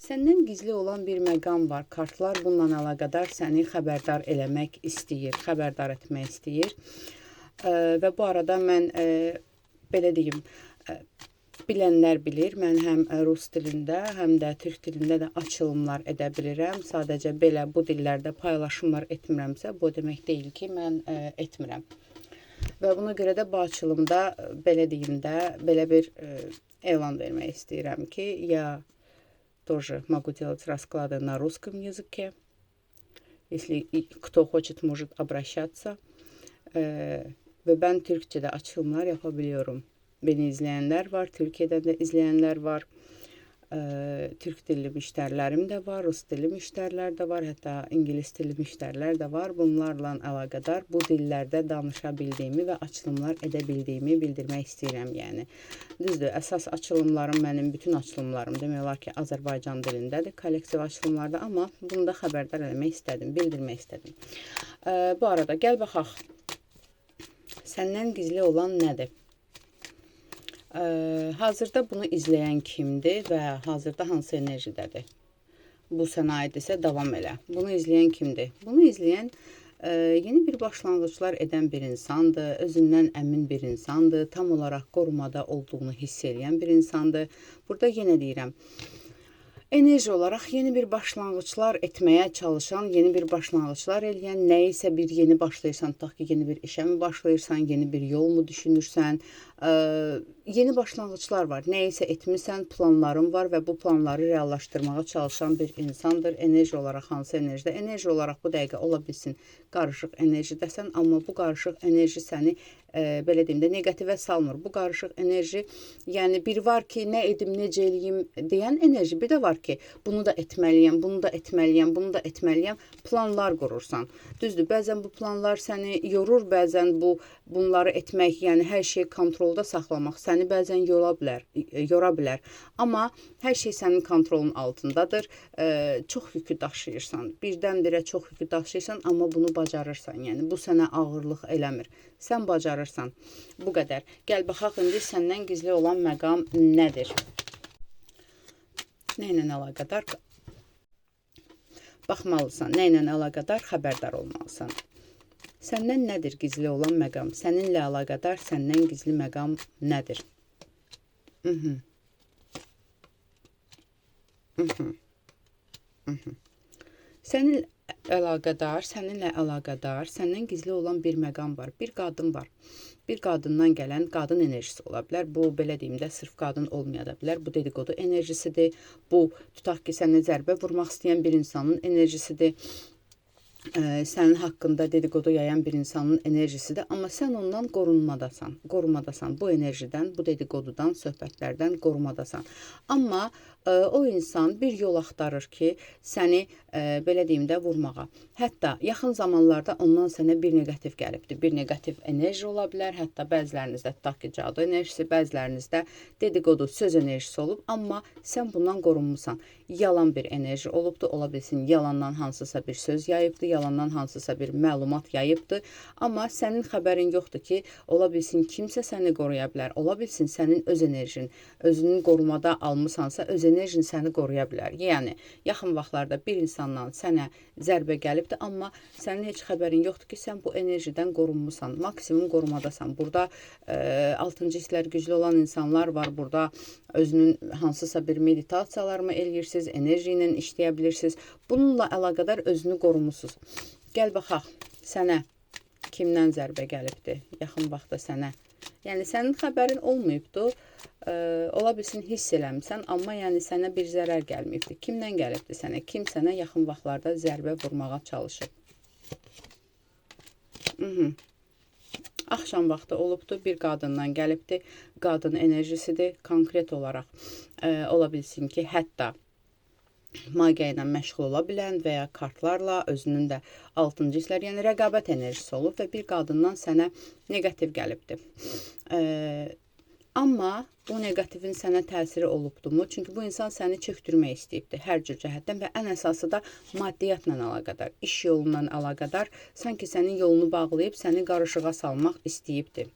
Səndən gizli olan bir məqam var. Kartlar bununla əlaqədar səni xəbərdar eləmək istəyir, xəbərdar etmək istəyir. Və bu arada mən belə deyim, bilənlər bilir, mən həm rus dilində, həm də türk dilində də açılımlar edə bilirəm. Sadəcə belə bu dillərdə paylaşımlar etmirəmsə, bu demək deyil ki, mən etmirəm. Və buna görə də bu açılımda, belə deyim də, belə bir elan vermək istəyirəm ki, я тоже могу делать расклады на русском языке. Если кто хочет, может обращаться. Ve ben Türkçe'de açılımlar yapabiliyorum. Beni izleyenler var, Türkiye'den de izleyenler var. Türk dilli müştərilərim də var, rus dilli müştərilər də var, hətta ingilis dilli müştərilər də var. Bunlarla əlaqədar bu dillərdə danışa bildiyimi və açılımlar edə bildiyimi bildirmək istəyirəm, yəni. Düzdür, əsas açılımlarım, mənim bütün açılımlarım demək olar ki, Azərbaycan dilindədir, kollektiv açılımlarda, amma bunu da xəbərdar eləmək istədim, bildirmək istədim. Bu arada gəl baxaq. Səndən gizli olan nədir? Hazırda bunu izləyən kimdir və hazırda hansı enerjidədir? Bu sənə aiddirsə davam elə. Bunu izləyən kimdir? Bunu izləyən yeni bir başlanğıclar edən bir insandır, özündən əmin bir insandır, tam olaraq qorumada olduğunu hiss eləyən bir insandır. Burada yenə deyirəm, enerji olaraq yeni bir başlanğıclar etməyə çalışan, yeni bir başlanğıclar eləyən, nəyisə bir yeni başlayırsan, tutaq ki, yeni bir işə mi başlayırsan, yeni bir yol mu düşünürsən, yeni başlanğıclar var. Nəyisə etmisən, planların var və bu planları reallaşdırmağa çalışan bir insandır. Enerji olaraq hansı enerjidə? Enerji olaraq bu dəqiqə ola bilsin qarışıq enerjidəsən, amma bu qarışıq enerji səni belə deyim də neqativə salmır. Bu qarışıq enerji, yəni bir var ki, nə edim, necə eləyim deyən enerji, bir də var ki, bunu da etməliyəm, bunu da etməliyəm, bunu da etməliyəm, planlar qurursan. Düzdür, bəzən bu planlar səni yorur, bəzən bunları etmək, yəni hər şeyi kontrolda saxlamaq səni bəzən yora bilər. Amma hər şey sənin kontrolun altındadır. Çox yükü daşıyırsan, birdən-birə çox yükü daşıyırsan, amma bunu bacarırsan. Yəni bu sənə ağırlıq eləmir. Sən bacarırsan. Bu qədər. Gəl baxaq indi səndən gizli olan məqam nədir? Nə ilə əlaqədar baxmalısan, nə ilə əlaqədar xəbərdar olmalısan. Səndən nədir gizli olan məqam? Səninlə əlaqədar səndən gizli məqam nədir? Səninlə əlaqədar, səndən gizli olan bir məqam var. Bir qadın var. Bir qadından gələn qadın enerjisi ola bilər. Bu, belə deyim də, sırf qadın olmaya da bilər. Bu, dedikodu enerjisidir. Bu, tutaq ki, sənə zərbə vurmaq istəyən bir insanın enerjisidir. Sənin haqqında dedikodu yayan bir insanın enerjisidir. Amma sən ondan qorunmadasan. Qorumadasan. Bu enerjidən, bu dedikodudan, söhbətlərdən qorumadasan. Amma o insan bir yol axtarır ki, səni belə deyim də vurmağa. Hətta yaxın zamanlarda ondan sənə bir neqativ gəlibdir. Bir neqativ enerji ola bilər. Hətta bəzilərinizdə tutaq ki, cadu enerjisi, bəzilərinizdə dedikodu, söz enerjisi olub. Amma sən bundan qorunmusan. Yalan bir enerji olubdur. Ola bilsin, yalandan hansısa bir söz yayıbdır, yalandan hansısa bir məlumat yayıbdır. Amma sənin xəbərin yoxdur ki, ola bilsin kimsə səni qoruya bilər. Ola bilsin sənin öz enerjin, özünün qorumada almısansa, öz enerjin səni qoruya bilər. Yəni, yaxın vaxtlarda bir insandan sənə zərbə gəlibdir, amma sənin heç xəbərin yoxdur ki, sən bu enerjidən qorunmusan, maksimum qorumadasan. Burada 6-cı hisslər güclü olan insanlar var. Burada özünün hansısa bir meditasiyalar mı eləyirsiniz, enerji ilə işləyə bilirsiniz. Bununla əlaqədar özünü qorumusunuz. Gəl baxaq, sənə kimdən zərbə gəlibdir yaxın vaxtda sənə? Yəni, sənin xəbərin olmayıbdır, ola bilsin hiss eləmisən, amma yəni sənə bir zərər gəlməyibdir. Kimdən gəlibdir sənə? Kim sənə yaxın vaxtlarda zərbə vurmağa çalışıb? Axşam vaxtı olubdur, bir qadından gəlibdir. Qadın enerjisidir, konkret olaraq ola bilsin ki, hətta magiya ilə məşğul ola bilən və ya kartlarla özünün də 6-cı hisslər, yəni rəqabət enerjisi olub və bir qadından sənə neqativ gəlibdir. Amma bu neqativin sənə təsiri olubdumu? Çünki bu insan səni çöktürmək istəyibdir hər cür cəhətdən və ən əsası da maddiyyatla əlaqədar, iş yolundan əlaqədar, sanki sənin yolunu bağlayıb səni qarışığa salmaq istəyibdir.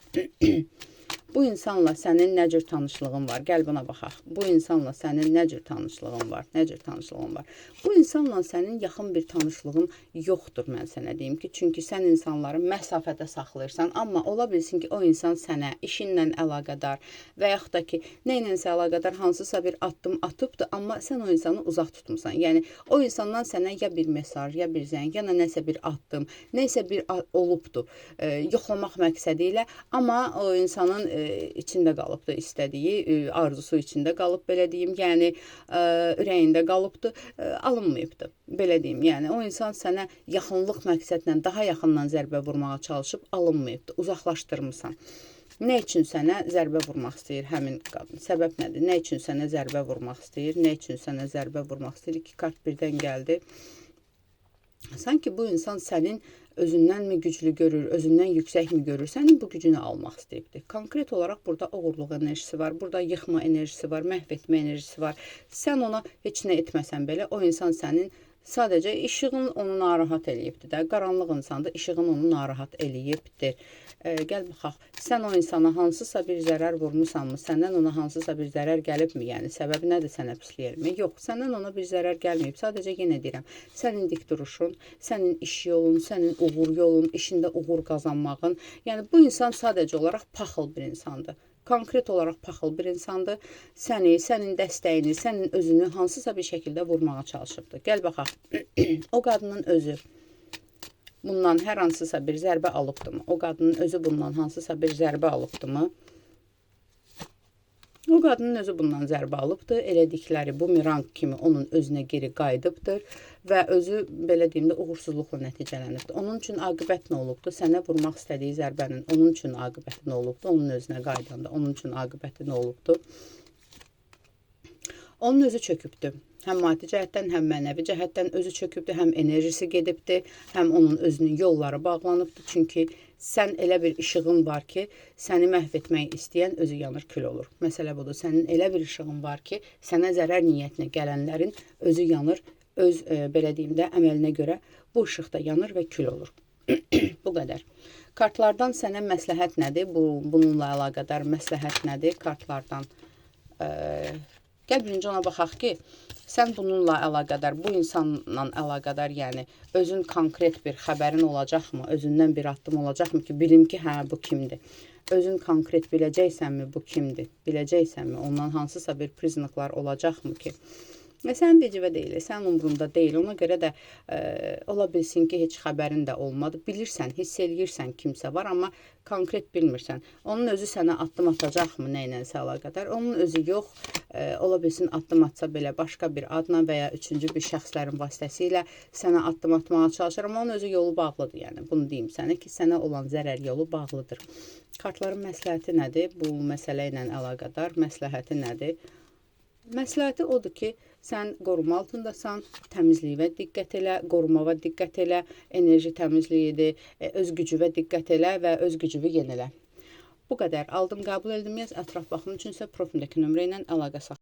Bu insanla sənin nə cür tanışlığın var? Gəl buna baxaq. Bu insanla sənin nə cür tanışlığın var? Nə cür tanışlığın var? Bu insanla sənin yaxın bir tanışlığın yoxdur, mən sənə deyim ki, çünki sən insanları məsafədə saxlayırsan, amma ola bilsin ki, o insan sənə işinlə əlaqədar və yaxud da ki, nə ilənsə əlaqədar hansısa bir addım atıbdır, amma sən o insanı uzaq tutmusan. Yəni o insandan sənə ya bir mesaj, ya bir zəng, ya nəsə bir addım, nəsə bir olubdur, yoxlamaq məqsədi ilə, amma o insanın içində qalıbdır, istədiyi, arzusu içində qalıb, belə deyim, yəni ürəyində qalıbdır, alınmayıbdır, belə deyim. Yəni o insan sənə yaxınlıq məqsədlə daha yaxından zərbə vurmağa çalışıb, alınmayıbdır, uzaqlaşdırmısan. Nə üçün sənə zərbə vurmaq istəyir həmin qadın? Səbəb nədir? Nə üçün sənə zərbə vurmaq istəyir? Nə üçün sənə zərbə vurmaq istəyir? İki kart birdən gəldi. Sanki bu insan sənin özündən mi güclü görür, özündən yüksək mi görür, sənin bu gücünü almaq istəyibdir. Konkret olaraq burada oğurluq enerjisi var, burada yıxma enerjisi var, məhv etmə enerjisi var. Sən ona heç nə etməsən belə, o insan sənin sadəcə işığın onu narahat eləyibdir də. Qaranlıq insandır, işığın onu narahat eləyibdir. Gəl baxaq, sən o insana hansısa bir zərər vurmusanmı? Səndən ona hansısa bir zərər gəlibmi? Yəni səbəbi nədir sənə pislik eləmək? Yox, səndən ona bir zərər gəlməyib. Sadəcə yenə deyirəm, sənin dik duruşun, sənin iş yolun, sənin uğur yolun, işində uğur qazanmağın. Yəni bu insan sadəcə olaraq paxıl bir insandır. Konkret olaraq paxıl bir insandır. Səni, sənin dəstəyini, sənin özünü hansısa bir şəkildə vurmağa çalışıbdır. Gəl baxaq. O qadının özü bundan hər hansısa bir zərbə alıbdımı? O qadının özü bundan hansısa bir zərbə alıbdımı? O qadının özü bundan zərbə alıbdır. Elədikləri bumerang kimi onun özünə geri qayıdıbdır və özü, belə deyim də, uğursuzluqla nəticələnibdir. Onun üçün aqibət nə olubdur? Sənə vurmaq istədiyi zərbənin onun üçün aqibəti nə olubdur? Onun özünə qayıdanda onun üçün aqibəti nə olubdur? Onun özü çökübdür. Həm maddi cəhətdən, həm mənəvi cəhətdən özü çökübdür, həm enerjisi gedibdir, həm onun özünün yolları bağlanıbdır. Çünki sən elə bir işığın var ki, səni məhv etmək istəyən özü yanır, kül olur. Məsələ budur. Sənin elə bir işığın var ki, sənə zərər niyyətinə gələnlərin özü yanır, öz, belə deyim də, əməlinə görə bu işıqda yanır və kül olur. Bu qədər. Kartlardan sənə məsləhət nədir? Bununla əlaqədar məsləhət nədir? Kartlardan gəl birinci ona baxaq ki, sən bununla əlaqədar, bu insanla əlaqədar, yəni özün konkret bir xəbərin olacaqmı? Özündən bir addım olacaqmı ki, bilim ki, hə, bu kimdir? Özün konkret biləcəksənmi, bu kimdir? Biləcəksənmi? Ondan hansısa bir priznaklar olacaqmı ki? Sən vecivə deyil, sən umrunda deyil. Ona görə də ola bilsin ki, heç xəbərin də olmadı. Bilirsən, hiss eləyirsən kimsə var, amma konkret bilmirsən. Onun özü sənə addım atacaqmı nə ilənsə əlaqədar? Onun özü yox, ola bilsin addım atsa belə başqa bir adla və ya üçüncü bir şəxslərin vasitəsilə sənə addım atmağa çalışır. Amma onun özü yolu bağlıdır. Yəni bunu deyim sənə ki, sənə olan zərər yolu bağlıdır. Kartların məsləhəti nədir? Bu məsələ ilə əlaqədar məsləhəti nədir? Məsləhəti odur ki, sən qoruma altındasan, təmizliyivə diqqət elə, qorumava diqqət elə, enerji təmizliyidir, öz gücüvə diqqət elə və öz gücüvü yenilə. Bu qədər. Aldım, qəbul etdim. Ətraf baxım üçünsə profildəki nömrə ilə əlaqə saxla.